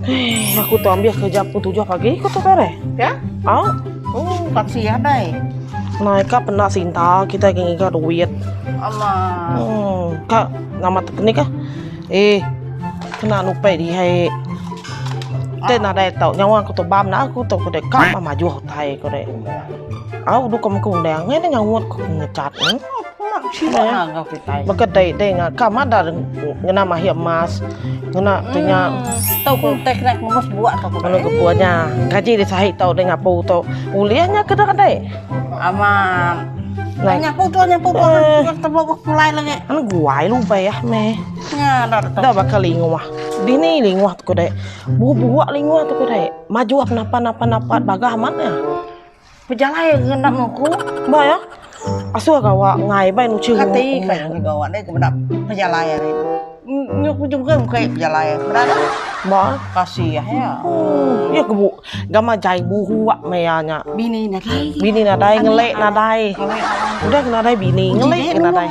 Eh, aku tu ambil kerja pukul 7 pagi aku tu kare. Ya? Au. Oh, taksi ya dai. Naik ka penda sinta kita ke ngiga duit. Allah. Hmm, ka nama teknik ah. Eh, kena nupai dihai. Te nadai tau nyawa aku tu bam na aku tu ku dek ka maju utai ku dek. Au du ko ku undang ngai nyawa ku ngecat. Hmm. Baka dei dei ngaka madah ngena mahi emas ngena tu nya. Tau ku utai kena ngemus buak tau ku. Anu ke buak nya. Gaji di sahi tau dei ngapu tu. Ulih nya ke deh dei. Amat. Nyapu tu nyapu tu tebuk pulai lagi. Anu guai lubai ah meh. Nya dah tu. Dah baka linguah. Dini linguah tu ku dei. Buak linguah tu ku dei. Maju napa napa napa bagah amat nya. Pejalai ngena nuku. Ba ya. Asuh gawa ngai bai nuchi Kati ka gawa deh ke meda pejalai ari. Nyuk juga bukai pejalai. Meda dah. Ba. Kasih ya. Hmm. Ya ke bu gama jai buhuak maya nya. Bini nadai. Bini nadai ngelek nadai. Udah ke nadai bini ngelek ke nadai.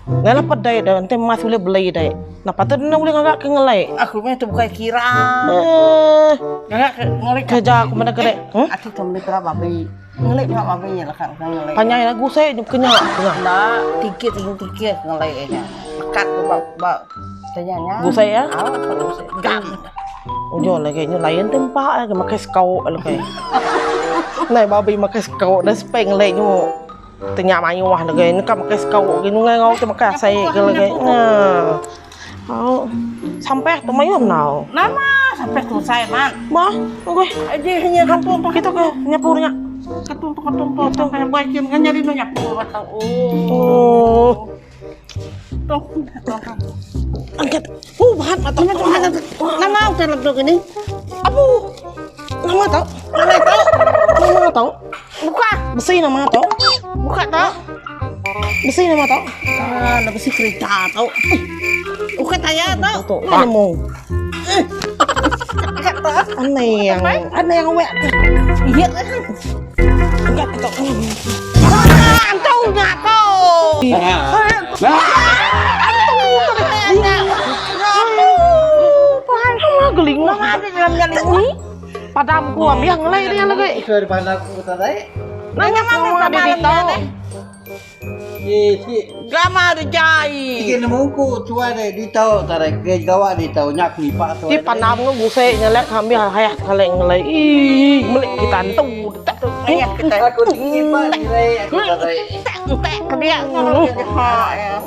Ngai lapa dai da enti emas ulih beli dai. Napa tu enda ulih ngaga ke ngelai. Aku meh tu bukai kira. Eh. Ngaga ke ngelai. Kerja aku meda ke dai. Hmm? Aku tu meli pera babi. Ngelai pera babi nya lekat ke ngelai. Panjai lagu sai ke nya. Enda tikit tinggi tikit ngelai nya. Lekat ke ba ba tanya nya. Gusai ya? Au, gusai. Gam. Ujo lagi nyu lain tempa lagi makai skau lagi. Nai babi makai skau dah spek ngelai nyu. Tenya mayuh lagi neka makai sekau agi nungai enggau ti makai asai ke lagi nya. Au sampai tu mayuh enggau. Nama sampai tu sai man. Bah, okey. Aje hanya kampung tu. Kita ke nyapu nya. Katung tu katung tu sampai buai kin kan jadi nyapu atau. Oh. Tung tung. Angkat. Oh, bahan atau Nama utai letuk ini? Apu. Nama tau? Nama tau? Nama tau? Buka. Besi nama tau? Buka tau? Besi nama tau? Ah, dah besi kereta tau. Buka tayar tau. Tu, mana mau? Angkat tau. Aneh yang, aneh yang awak ke? Iya. Angkat tau. Ah, tau nak tau. Padam ku ambil ngelai dia lagi. Nanya mana dia tahu. Gama ada jai. Tiga nemu ku tuai deh di tau tarik ke gawa di tau nyak nipak tuai. Di panam ngu gusai nyelek ambil hayah kaleng ngelai. Ih, melik kita tu. Tak tu. Ayah kita. Aku tinggi pak nilai aku tarik. Tak tak dia kalau dia.